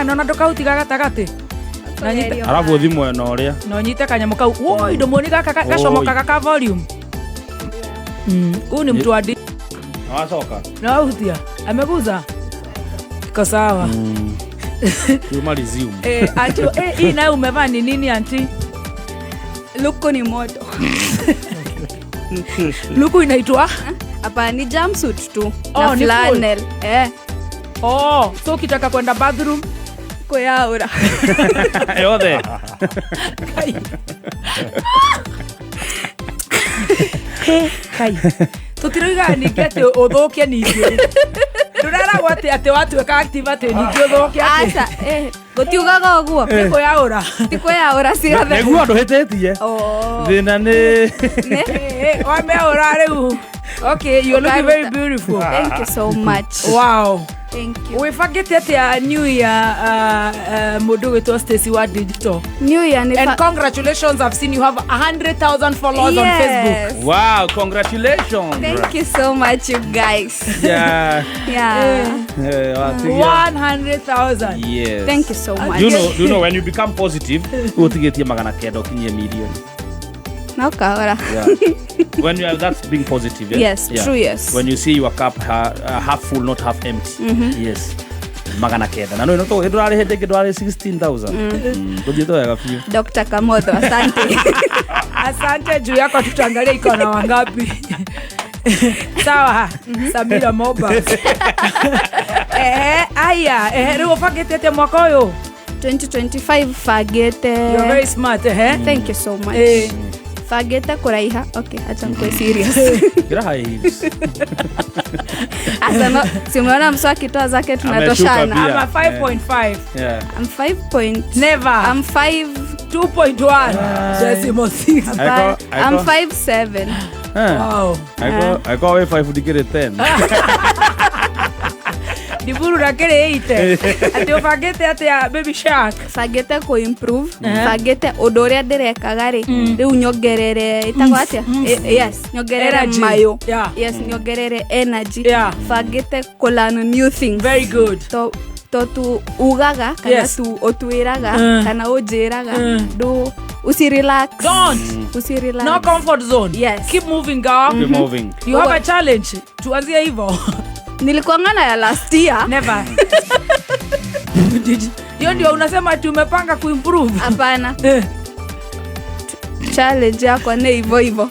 Ĩno na ndũkahutiga gatagatĩ. Na nyite- Arabu ũthi mwena ũrĩa. Na ũnyite kanyamũ kau. Woi, ndũmuoni gaka gacomokaga ka volume. Huyu ni mtu wa Na wacoka. Na wahutia. Ameguza. Iko sawa. Yuma resume. Eh, auntie, hii nayo umevaa ni nini, auntie? Luku ni moto. Luku inaitwa? Hapa ni jumpsuit tu. Oh, Na ni full. flannel. Eh, Oh, so ukitaka kwenda bathroom kuyaura. Yothe. Kai. Hey, kai. Tutiroigaga ningĩ atĩ ũthũkie ningĩ. Ndũreragwo atĩ watuĩka active atĩ ningĩ ũthũke atĩ. Aca, gũtiugaga ũguo. Nĩ kwĩyaũra. Ti kwĩyaũra ciothe. Nĩguo ndũhĩtĩtie. Oh. Thĩna nĩ Wameaũra rĩu. Okay, you're looking very Ũkaruta. beautiful. Thank you so much. Wow. Thank you. Wĩbangĩte atĩa new year, mũndũ gwĩtwo Stacy wa digital? New year ni And congratulations, I've seen you have 100,000 followers on Facebook. Yes. Wow, congratulations. Thank you so much, you guys. Yeah. Yeah. Watigia. 100,000. Yes. Thank you so much. Do you know when you become positive, ũtigĩtie 900 ũkinyie milioni. No kahora. Yeah. When you are, that's being positive. Yeah? Yes, Yeah. true, yes. When you see your cup half full, not half empty. Yes. 900. Na no no ndũrarĩ hĩndĩ ĩngĩ ndũrarĩ 16,000. Tũthiĩte wega biũ. Dr. Kamotho, asante. Asante, juu yako tutaangalia iko na wangapi. Sawa, Samira Moba. Aya, rĩu ũbangĩte atĩa mwaka ũyũ? 2025 bangĩte. You're very smart, eh? Thank you so much. Bangĩte kũraiha. Okay, acha nikuwe serious. Ĩkĩra high heels. Asa no, si umeona mswaki toa zake Ameshuka tunatoshana. pia. I'm a 5.5. Yeah. I'm 5 point. Never. I'm 5 2.1. Decimal 6. I'm 5'7. Wow. Aiko wĩ 5 ndikĩrĩ 10. Ndiburu rakĩrĩ 8. Atĩ ũbangĩte atĩa, baby shark? Bangĩte kũ improve, bangĩte ũndũ ũrĩa ndĩrekaga rĩ, rĩu nyongerere ĩtagwo atĩa? Yes, nyongerere Energy. mayo. Yes, nyongerere energy. Bangĩte kũ learn new things. Very good. To tu ugaga kana tu ũtwĩraga kana ũnjĩraga ndũ usirelax. Don't. Usirelax. No comfort zone. Yes. Keep moving, girl. Keep moving. You have a challenge. Tuanzie hivyo. Nilikuanga na ya last year. Never. Hiyo ndio unasema ati umepanga kuimprove? Hapana. Challenge yakwa nĩ hivyo hivyo.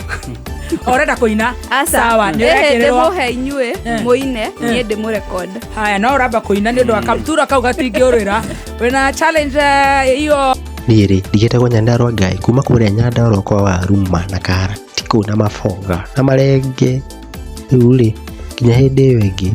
Urenda kũina? Aca. Sawa, nĩ Ĩhĩ ũrekĩrĩrwo. ndĩmũhe inyuĩ mũine, niĩ ndĩmũrecord. Haya, no ũramba kũina nĩ ũndũ wa kaptura kau gatingĩũrĩra. Wĩna challenge hiyo. Niĩ rĩ ndigĩtagwo Nyandarua Ngai kuma kũrĩa Nyandarua kwa Waruma na Karatikũ na Mabonga na Marenge. Rĩu rĩ, nginya hĩndĩ ĩyo ĩngĩ.